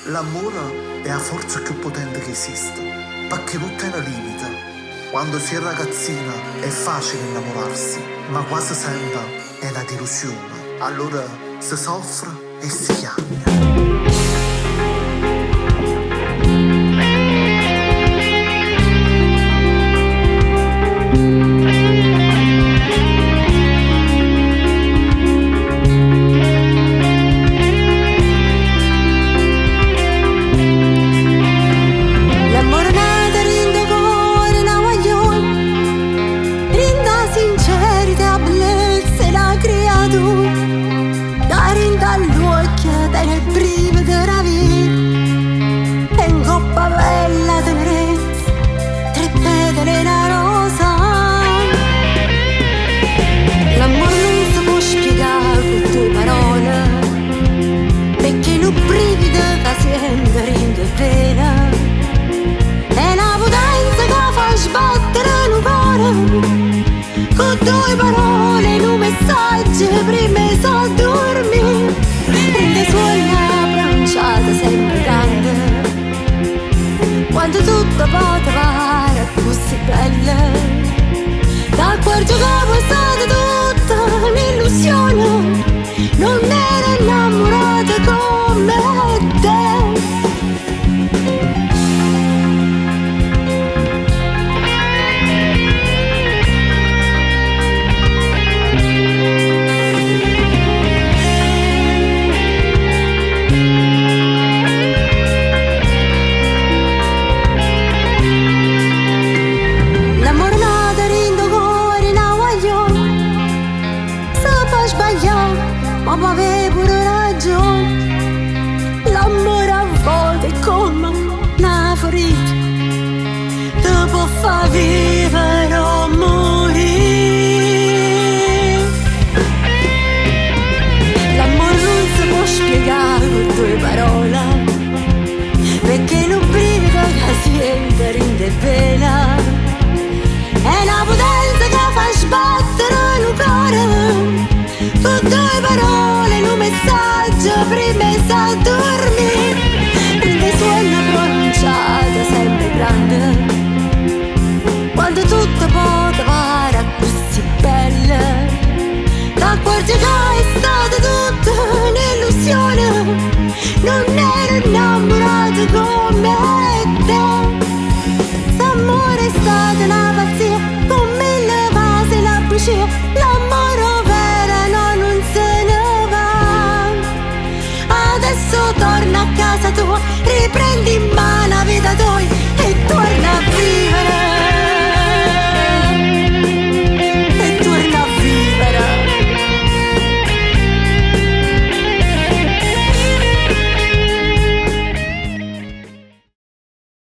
L'ammore è 'a forza cchiù potente che esiste, pecché nun tene limite. Quando si è ragazzina è facile innamorarsi, ma quasi sempre è 'na delusione. Allora si soffre e si chiagne. L'ammore nato dint' 'o core 'e 'na guagliona, dint' 'a sincerità e 'a bellezza 'e 'na creatura, ca dint' 'a ll'uocchie tene 'e brividi d' 'a vita e 'ncopp' 'a pelle 'a tenerezza tre petali 'e 'na rosa. L'ammore nun se po' spiegà cu doje parole, pecchè nu brivido ca siente dint' 'e vene è 'na potenza ca fa sbattere nu core, cu doje parole e nu messaggio primma 'e s'addurmì, dint' 'e suonne pronunciate sempe grande, quando tutto po' te pare accussì bello, t'accuorge che è stata tutta n'illusione, nun ero 'nnammurata comme te. L'ammore nato dint' 'o core 'e 'na guagliona, se po' sbaglià, ma po' avè pure ragione. L'ammore a vote è comme 'na ferita, te po' fa vivere o murì. L'ammore nun se po' spiegà cu doje parole, pecchè nu brivido ca siente dint' 'e vene è 'na potenza ca fa sbattere nu core, cu doje parole e nu messaggio primma 'e s'addurmì, dint' 'e suonne pronunciate sempe grande, quando tutto po' te pare accussì bello, t'accuorge che è stata tutta n'illusione, nun ero 'nnammurata comme te. St'ammore è stata 'na pazzia, cu mille vase e 'na bucia, l'ammore overo no, nun se ne va. Adesso torna a casa tua, riprendi in mano.